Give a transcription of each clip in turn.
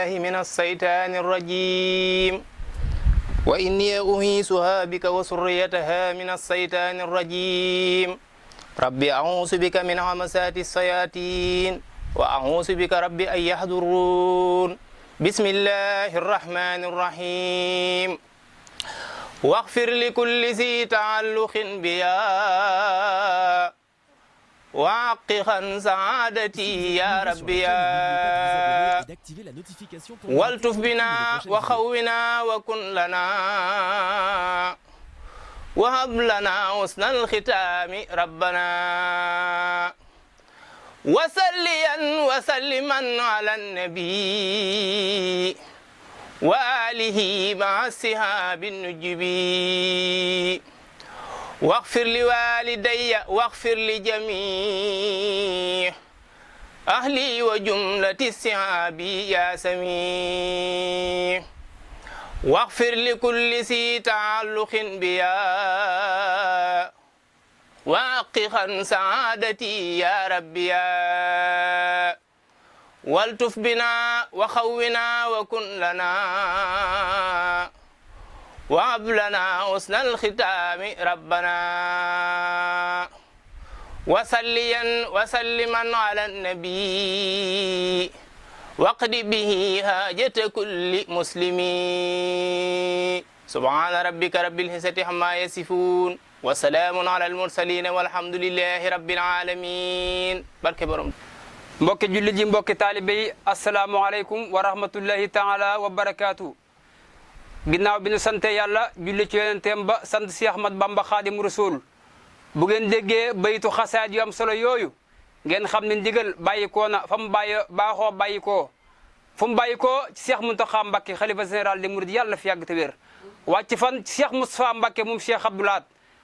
بالله من الشيطان الرجيم وإني أعيذها بك وذريتها من الشيطان الرجيم رب أعوذ بك من همزات الشياطين وأعوذ بك رب أن يحضرون بسم الله الرحمن الرحيم واغفر لكل ذي تعلق بيا وعققا سعادتي يا ربي يا والتف بنا وخونا وكن لنا وهب لنا حسن الختام ربنا وصليا وسلما على النبي وآله مع الصحاب النجبي واغفر لوالدي واغفر لجميع أهلي وجملة الصحاب يا سميع واغفر لكل ذي تعلق بيا وحققا سعادتي يا ربي يا والتف بنا وخونا وكن لنا وهب لنا حسن الختام ربنا وصليا وسلما على النبي واقض به حاجة كل مسلم سبحان ربك رب العزة عما يصفون وسلام على المرسلين والحمد لله رب العالمين barke borom mbokki julli ji mbokki taalibe yi asalaamaaleykum wa rahmatullahi taala wa barakaatu ginnaaw bi ñu sante yàlla julli ci yonenteem ba sant si Ahmad Bamba Xaadim Rasul bu ngeen déggee baytu xasaat yu am solo yooyu ngeen xam ne ndigal bàyyikoo na fa mu baaxoo bàyyikoo fu mu bàyyikoo ci Cheikh Mountakha Mbacké xalifa général des mourides yàlla fi yàgg te wér wàcc fan ci Cheikh Moustapha Mbacké moom Cheikh Abdoul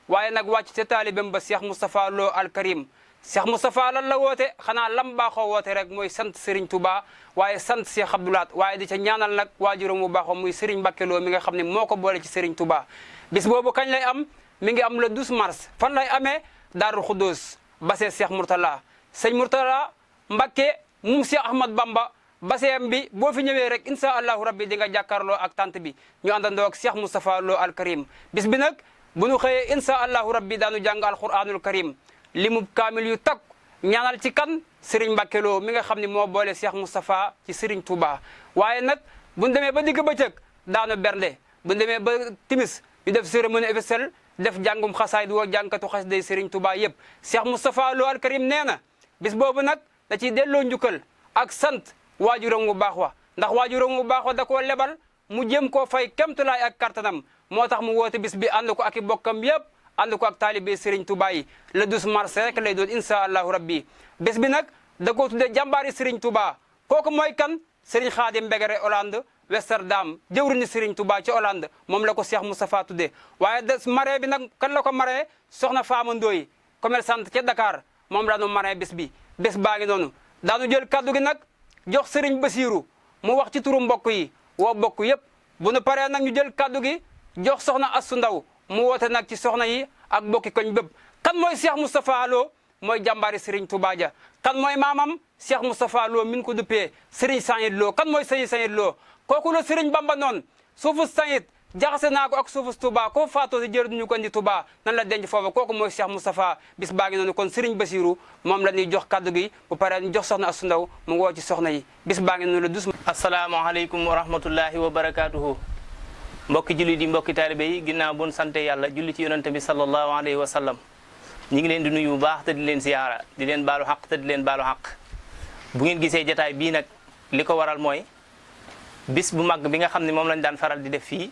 waaye nag wàcc ca taalibam ba Cheikh Moustapha Lo al Karim Cheikh Moustapha lan la woote xanaa lam baaxoo woote rek mooy sant Serigne Touba waaye sant Cheikh Abdoul waaye di ca ñaanal nag waajuram mu baaxoo muy Serigne Mbacké Lo mi nga xam ne moo ko boole ci Serigne Touba bis boobu kañ lay am mi ngi am le 12 mars fan lay amee Daaru Khoudoss basee Cheikh Mourtala sëñ Mourtala Mbacké moom Cheikh Ahmad Bamba baseem bi boo fi ñëwee rek incha allahu rabbi di nga jàkkaarloo ak tant bi ñu àndandoo ak Cheikh Moustapha Lo al Karim bis bi nag bu ñu xëyee incha allahu rabbi daanu jàng alquranul karim limu kaamil yu takk ñaanal ci kan Serigne Mbacké Lo mi nga xam ne moo boole Cheikh Moustapha ci Serigne Touba waaye nag bu ñu demee ba digg bëccëg daanu bernde bu ñu demee ba timis ñu def cérémonie officielle def jàngum xasaayid woo jàngkatu xas day Serigne Touba yëpp Cheikh Moustapha Lo al Karim nee na bis boobu nag da ciy delloo njukkal ak sant waajuram wu baax wa ndax waajuram wu baax wa da koo lebal mu jëm koo fay kemtulaay ak kartanam moo tax mu woote bis bi ànd ko ak i bokkam yëpp ànd ko ak taalibe Serigne Touba yi le 12 mars rek lay doon incha allahu rabbi bés bi nag da koo tuddee jàmbaari Serigne Touba kooku mooy kan Serigne Khadim Mbegere Hollande Amsterdam jëwriñu Serigne Touba ci Hollande moom la ko Cheikh Moustapha tuddee waaye des maree bi nag kan la ko maree soxna Fama Ndoye commerçante ca Dakar moom la ñu maree bés bi bés baa ngi noonu daanu jël kaddu gi nag jox Serigne Bassirou mu wax ci turu mbokk yi woo mbokk yëpp bu nu paree nag ñu jël kaddu gi jox soxna Astou Ndaw mu woote nag ci soxna yi ak mbokki koñ bépp kan mooy Cheikh Moustapha Lo mooy jàmbaari Serigne Touba ja kan mooy maamam Cheikh Moustapha Lo min ko duppee Serigne Sayid Lo kan mooy Serigne Sayid Lo kooku la Serigne Bamba noon suufu Sayid jaxase naa ko ak suufu Touba ko faatoo si jërëduñu ko indi Touba nan la denc foofa kooku mooy Cheikh Moustapha bis baa ngi noonu kon Serigne Bassirou moom la ñuy jox kaddu gi bu paree ñu jox soxna Astou Ndaw mu woo ci soxna yi bis baa ngi noonu la dus asalaamaaleykum wa rahmatullahi wa barakatuhu mbokki julli di mbokki taalibe yi ginnaaw bon sante yàlla julli ci yonante bi sallallahu alayhi wa sallam ñi ngi leen di nuyu bu baax te di leen ziyaara di leen baalu xaq te di leen baalu xaq bu ngeen gisee jataay bii nag li ko waral mooy bis bu mag bi nga xam ne moom lañ daan faral di def fii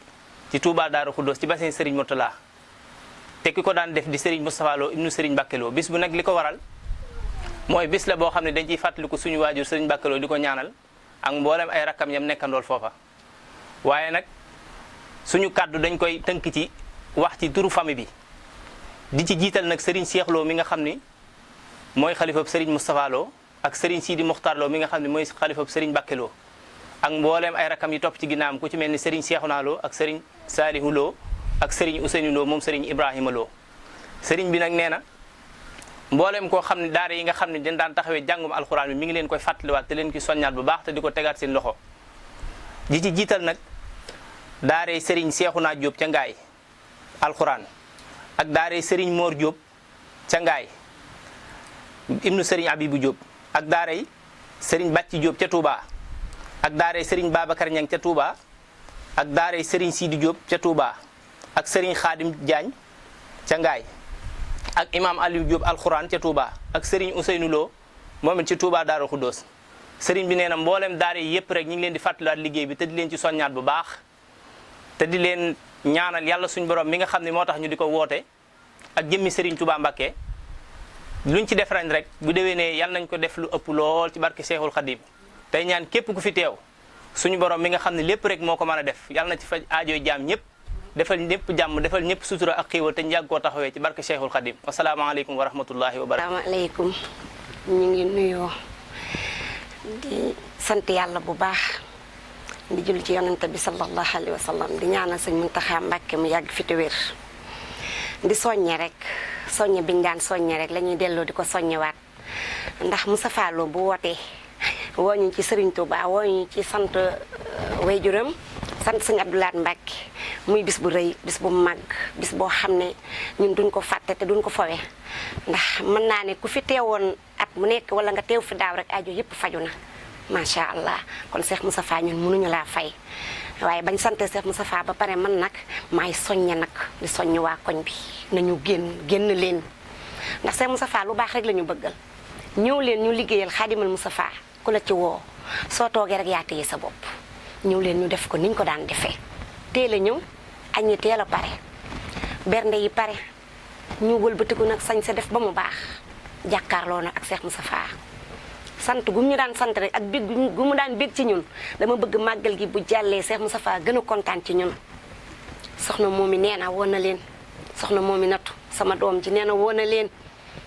ci Touba Daaru Khoudoss ci bassin Serigne Mourtala te ki ko daan def di Serigne Moustapha Lo ibnu Serigne Mbacké Lo bis bu nag li ko waral mooy bis la boo xam ne dañ ciy fàttaliku suñu waajur Serigne Mbacké Lo di ko ñaanal ak mboolem ay rakkam yam nekkandool foofa waaye nag suñu kàddu dañ koy tënk ci wax ci turu famille bi di ci jiital nag Serigne Cheikh Lo mi nga xam ni mooy xalifab Serigne Moustapha Lo ak Serigne Sidi Mokhtar Lo mi nga xam ne mooy xalifab Serigne Mbacké Lo ak mbooleem ay rakam yi topp ci ginnaam ku ci mel ni Serigne Cheikhouna Lo ak Serigne Salihu Lo ak Serigne Ousseynou Lo moom Serigne Ibrahima Lo Serigne bi nag nee na mbooleem koo xam ne daara yi nga xam ne dañ daan taxawee jàngum alxuraan bi mi ngi leen koy fàttaliwaat te leen ki soññaat bu baax te di ko tegaat seen loxo di ci jiital nag daaray Sérigne Seexuna Jóob ca Ngaay alxuraan ak daaray Sérigne Moor Jóob ca Ngaay ibnu Sérigne Abibu Jóob ak daaray Sérigne Bàcci Jóob ca Touba ak daaray Sérigne Babacar Ñang ca Touba ak daaray Sérigne Sidi Jóob ca Touba ak Sérigne Xaadim Jaañ ca Ngaay ak imam Aliou Jóob alxuraan ca Touba ak Sérigne Ousseynou Lo moom it ci Touba Daaru Khoudoss sëriñ bi nee na mboolem daara yi yëpp rek ñu ngi leen di fàttaliwaat liggéey bi te di leen ci soññaat bu baax te di leen ñaanal yàlla suñu borom mi nga xam ne moo tax ñu di ko woote ak jëmmi Sëriñ Touba Mbacké luñ ci def ren rek bu déwénee yàlla nañ ko def lu ëpp lool ci barke Cheikhul Khadim tey ñaan képp ku fi teew suñu borom mi nga xam ne lépp rek moo ko mën a def yàlla na ci faj aajooy jaam ñëpp defal ñëpp jàmm defal ñëpp sutura ak xiiwal te ñu yàgg koo taxawee ci barke Cheikhul Khadim wasalaamaaleykum wa rahmatullahi wa barakatuh. asalaamaaleykum ñu ngi nuyoo di sant yàlla bu baax di jul ci yonente bi sallallahu alayhi wa sallam di ñaanal sëñ Muntaxa Mbacké mu yàgg fi te wér di soññe rek soññe biñ daan soññe rek la ñuy delloo di ko soññewaat ndax Moustapha Lo bu wootee woo ñu ci Serigne Touba woo ñu ci sant wayjuram sant sëñ Abdoulaye Mbacké muy bis bu rëy bis bu màgg bis boo xam ne ñun duñ ko fàtte te duñ ko fowe ndax mën naa ne ku fi teewoon at mu nekk wala nga teew fi daaw rek aajo yëpp faju na macha allah kon Cheikh Moustapha ñun mënuñu laa fay waaye bañ sante Cheikh Moustapha ba pare man nag maay soññe nag di soññ waa koñ bi nañu génn leen ndax Cheikh Moustapha lu baax rek la ñu bëggal ñëw leen ñu liggéeyal xaadimal Moustapha ku la ci woo soo toogee rek yaa téye sa bopp ñëw leen ñu def ko niñ ko daan defee teel a ñëw añ yi teel a pare bernde yi pare ñu wëlbatiku nag sañ sa def ba mu baax jàkkaarloo nag ak Cheikh Moustapha sant gu ñu daan sant rek ak bég gu mu daan bég ci ñun dama bëgg màggal gi bu jàllee Cheikh Moustapha gën a kontaan ci ñun soxna moomi nee na woon na leen soxna moomi nattu sama doom ji nee na woon na leen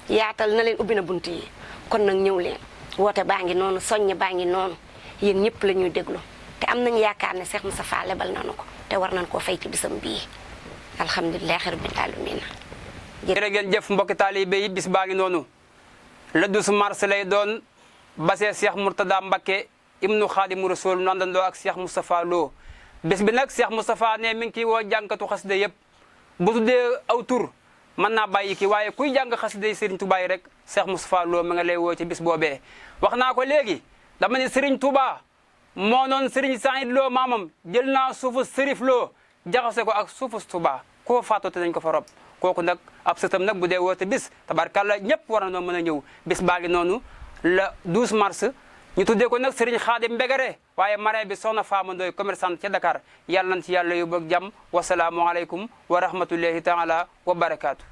yaatal na leen ubbi na bunt yi kon nag ñëw leen woote baa ngi noonu soññ baa ngi noonu yéen ñëpp la ñuy déglu te am nañu yaakaar ne Cheikh Moustapha lebal nañu ko te war nañ koo fay ci bisam bii alhamdulilahi rabbil alamin jërë ngeen jëf mbokki taalibe yi bis baa ngi noonu le 12 mars lay doon basee Cheikh Mourtada Mbacké ibnu Xaadimu Rasul nandandoo ak Cheikh Moustapha Lo bés bi nag Cheikh Moustapha ne mi ngi ciy woo jànkatu xasida yëpp bu tuddee aw tur mën naa bàyyi ki waaye kuy jàng xasida yi Serigne Touba yi rek Cheikh Moustapha Lo mi nga lay woo ci bis boobee wax naa ko léegi dama ne Serigne Touba moo noon Serigne Saïd Lo maamam jël naa suufu Serif Lo jaxase ko ak suufu Touba koo faatoote nañ ko fa rob kooku nag ab sëtam nag bu dee woote bis tabarkàlla ñëpp war na noo mën a ñëw bis baa ngi noonu le 12 mars ñu tuddee ko nag Serigne Khadim Mbegere waaye marin bi soxna Fama Ndoye commerçante ca Dakar yàlla nañ ci yàlla yóbbu ak jàmm wasalaamualeykum wa rahmatullahi taala wa barakaatu.